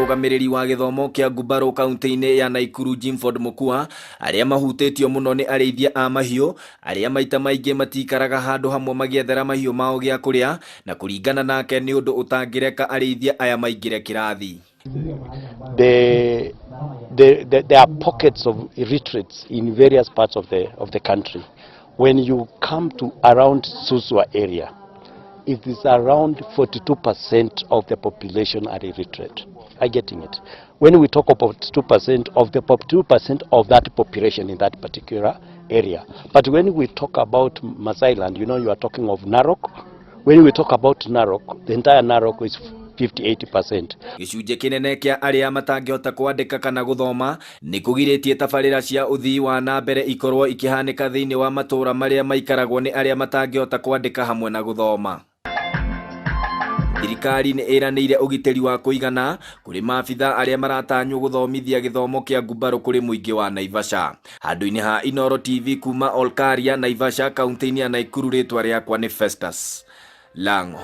Mũrũgamĩrĩri wa gĩthomo kĩa Ngumbarũ kaunti-inĩ ya Naikuru Jimford Mukua, arĩa mahutĩtio mũno nĩ arĩithia a mahiũ arĩa maita maingĩ matikaraga handũ hamwe magĩethera mahiũ mao gĩa kũrĩa, na kũringana nake nĩ ũndũ ũtangĩreka arĩithia aya maingĩre kĩrathi. There are pockets of illiterates in various parts of the country. When you come to around Suswa area, it is around 42% of the population are illiterate. Are getting it? When we talk about 2% of the 2% of that population in that particular area. But when we talk about Masai land, you are talking of Narok. When we talk about Narok, the entire Narok is 58%. Gĩcunjĩ kĩnene kĩa arĩa matangĩhota kwandĩka kana gũthoma nĩ kũgirĩtie tabarĩra cia ũthii wa na mbere ikorwo ikĩhanĩka thĩinĩ wa matũũra marĩa maikaragwo nĩ arĩa matangĩhota kwandĩka hamwe na gũthoma. Thirikari nĩ ĩranĩire ũgitĩri wa kũigana kũrĩ maabitha arĩa maratanywo gũthomithia gĩthomo kĩa ngumbarũ kũrĩ mũingĩ wa Naivasha. Handũ-inĩ ha Inooro TV kuma Olkaria, Naivasha, kaunti-inĩ ya Naikuru, rĩtwa rĩakwa nĩ Festus Lango.